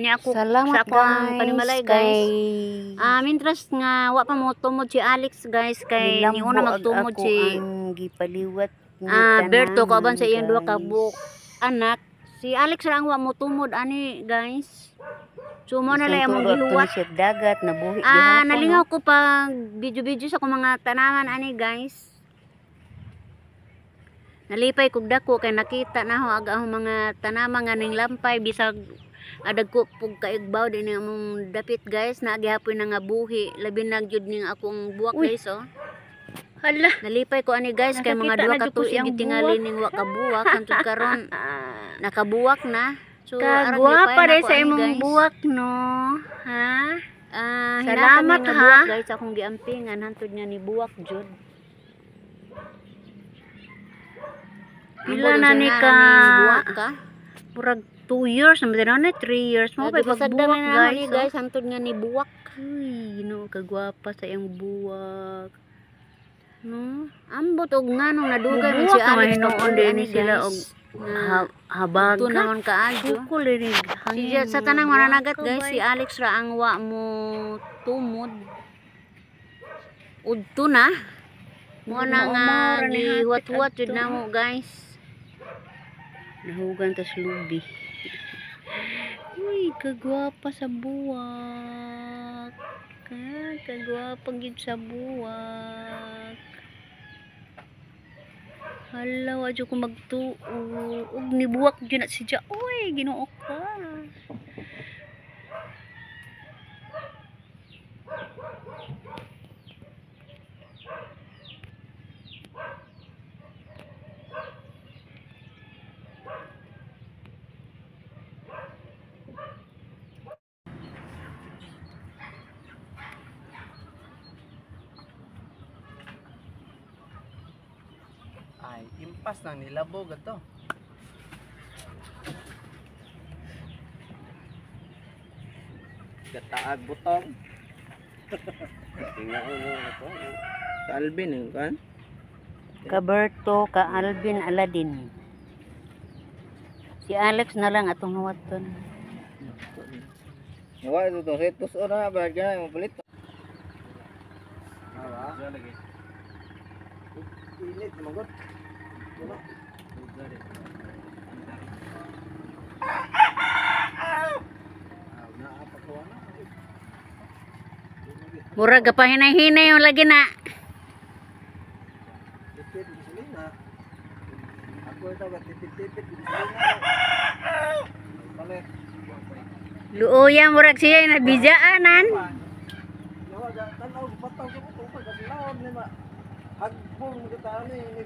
Ni ako Salamat sa akong guys panimalay guys. Kay Ah, mintras nga wa pa mo tumod si Alex guys kay nilambo niuna ag magtumod ako si ang gipaliwat ni Berto kauban sa tanan, iyang duha ka guys. buok anak. Si Alex ra ang wa mo tumod ani guys. So mo na Bisan lang among tulo adto ni gihuwat. siya dagat nabuhi Ah, gihapon, no? nalingaw ko pag video-video sa akong mga tanaman ani guys. Nalipay kog dako kay nakita na ho aga akong mga tanaman nga ning lampay bisag adag ko pug kaigbaw din among dapit guys, naa gihapon na nga buhi, labi na gyud ning akong buwak Uy. guys oh. Hala. Nalipay ko ani guys kay mga Nakakita duha na ka jud ko tuig siyang gitingali ning wa kabuwak hangtod karon nakabuwak na. So arang Kagwapa lipayan rin ako sa ani, imong guys. buwak no. Ha? Ah, Salamat, hinatag ni nga ha? buwak guys akong giampingan hantod nga ni buwak jud. Pila na ni ka? Buwak ka? Murag 2 years na ba na 3 years mo pa Pagbuwak pagbuwak guys, guys. Oh. guys hantod nga ni buwak. Uy, Ginoo kagwapa sa iyang buwak. No? Ambot og nganong nadugay man si Buwak naman Alex hinuon pag-uli din ani ni sila guys. og Na habagat. ito naman kaayo. Sukol din Si, sa tanang mananagat guys, si Alex ra ang wa mo tumod. Udto na. Mo na nga Maumara ni hapit gihuwat-huwat jud adto. na mo guys. Nahugan tas lubi. Uy, kagwapa sa buwak. Ah, kagwapa gyud sa buwak. Hala, wa jud ko magtuo. Ug nibuwak jud na si Ja. Uy, Ginoo ka. Ay, impas nang nilabog ato. Gataag butong. Tingnan ko mo ako. Sa Alvin eh, kan? Kaberto, ka Alvin Aladin. Si Alex na lang atong huwaton. Nawa ito to, setos ora ba ka mo palit. Awa. Init magod. Murag ka pa hinay-hinay yung lagi na. Tipid gasolina. Ako ito ba tipid-tipid gasolina. Palit. Luoya murag siya na bijaanan. Nawa ga tanaw pataw sa ko pa kasi laon ni ma. Hagbong kita ani ni.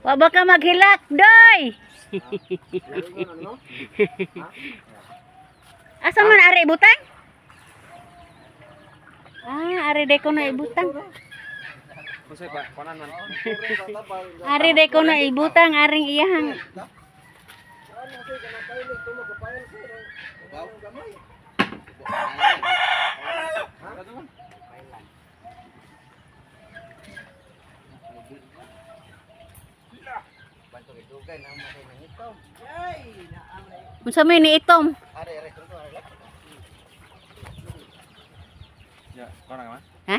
Wa ba ka maghilak, doy? Asa man ari ibutang? Ah, ari day ko na ibutang. Ari day ko na ibutang aring iyahang. Unsa may ni itom? Ha?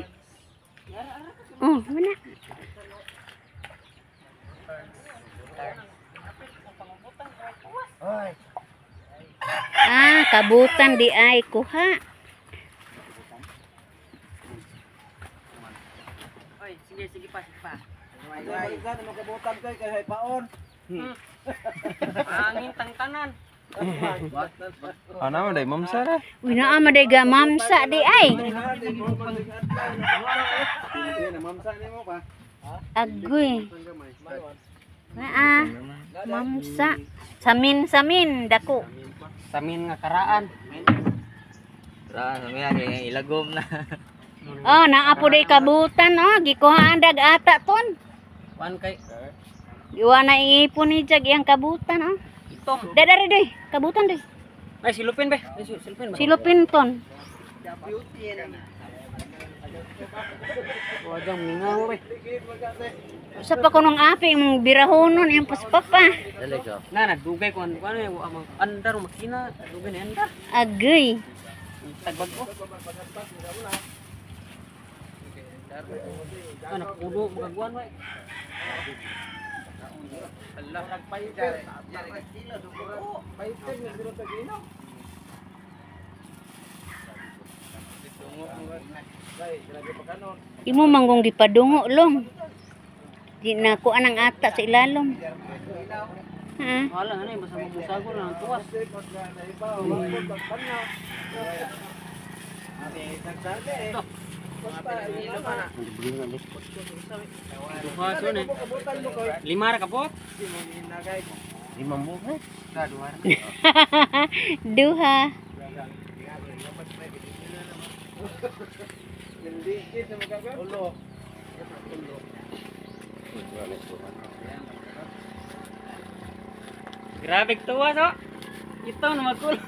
Oh, mana? Ah, kabutan di ay kuha. Ay, ay, Ano man day mamsa ra? Uy, naa man day ga mamsa di ay. Mamsa nimo pa. Agoy. Naa. Mamsa. Samin samin dako. Samin nga karaan. Karaan samin nga ilagom na. Oh, naa po day kabutan oh, gikuhaan dag ata ton. Kuan kay Iwa na iipon ni jag iyang kabutan oh. itom. Dadari doy, kabutan doy. Ay silupin be. Ay silupin ba? Silupin ton. Wajang mingaw be. Sa pa kunong api imong birahonon iyang paspapa. Na na dugay kuan kuan eh amang andar makina dugay na andar. Agoy. Tagbag ko. Ano kuno magaguan we. Allah Imo manggong gipadungo long. Di na ko anang ata sa ilalom. Ha? Wala na basta mamusago na ang tuwas. Duha so ne. Lima ra kabot. Limang buhay. Ka duha ra. Duha. Grabe tuwas oh. Ito na magkulos.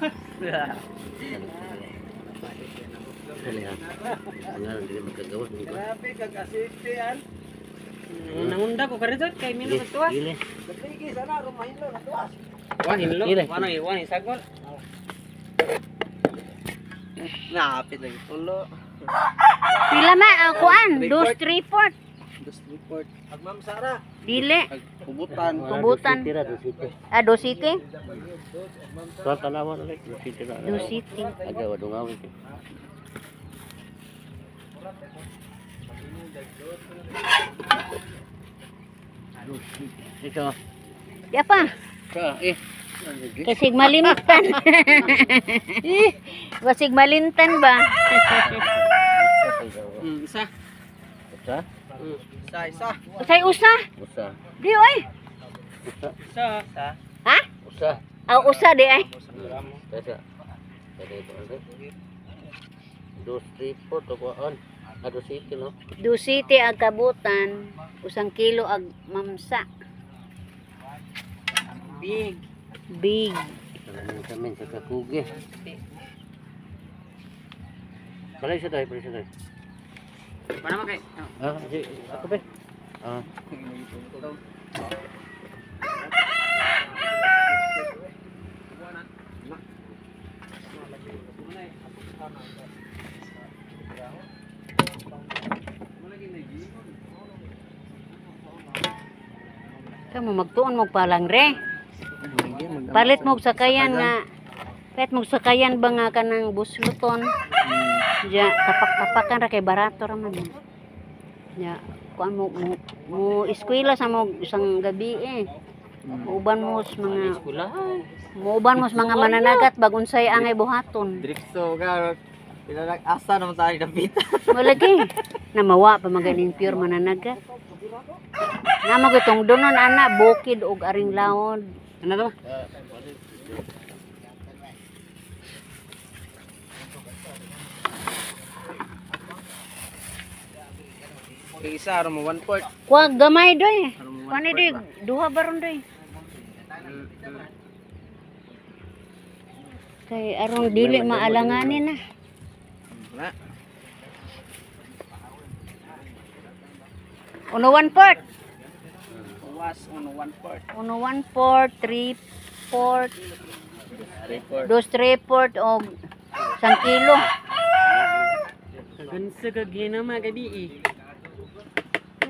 Grabe kag asiste an. Nangunda ko karizot kay mino tuwas. Nagligi sana aron mahilo na tuwas. Wan hinlo, wan ay wan isagol. Naapit lagi tulo. Pila ma ang kuan? Dos three fourth. Dos report. Ag mamsa ra. Dili. Ag kubutan. Kubutan. Ah, dos city? Dos city. Di apa? Kasig malimtan. Basig malintan ba? Isa. Isa isa. Usay usa. Di oy. Isa. Isa. Ha? Usa. Aw usa di ay. Dos city ag kabutan, 1 kilo ag mamsa. Big. Big. Mana mo kay? Kamo magtuon mo palang re. Palit mo og sakayan nga. Palit mo og sakayan ba nga kanang busluton. Ja tapak-tapakan ra kay barato ra man. Ja kuan mo mo, mo eskwela sa mo isang gabi eh. Muuban mo sa mga muuban mo sa mga mananagat bag unsay angay buhaton. Dirikso ka. Pila asa naman tayo dapit. Malagi. Namawa pa maganing pure mananagat. Nama ko itong donon ana bukid og aring laod. Ano to? Isa aron mo 1/4. Kuha gamay doy. Kuha ni doy, duha baron doy. Kay aron dili maalanganin na. Na. Uno 1/4. Was uno 1/4. Uno 1/4, 3/4, dos 3/4 og 1 kilo. Kagansa ka ginama gabi eh.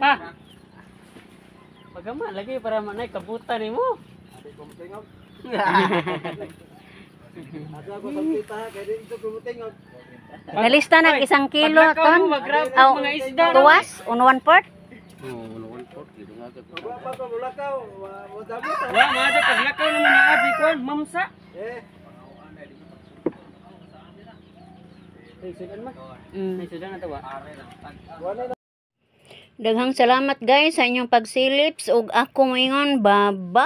Pa. Pagama lagi para manay kabutan nimo. Asa ko sa pita kay dito kumutingog. Nalista nag 1 kilo Paglakaw ton. mo, mag-grab Aw, mga isda. Tuwas, uno 1/4. Wa pa ko mulakaw, wa damo ta. Wa mga paglakaw naman naa di kuan, mamsa. Eh, Ay, sudan ma. Ay, sudan na to ba? wala na. Daghang salamat, guys, sa inyong pagsilip ug ako moingon, bye-bye.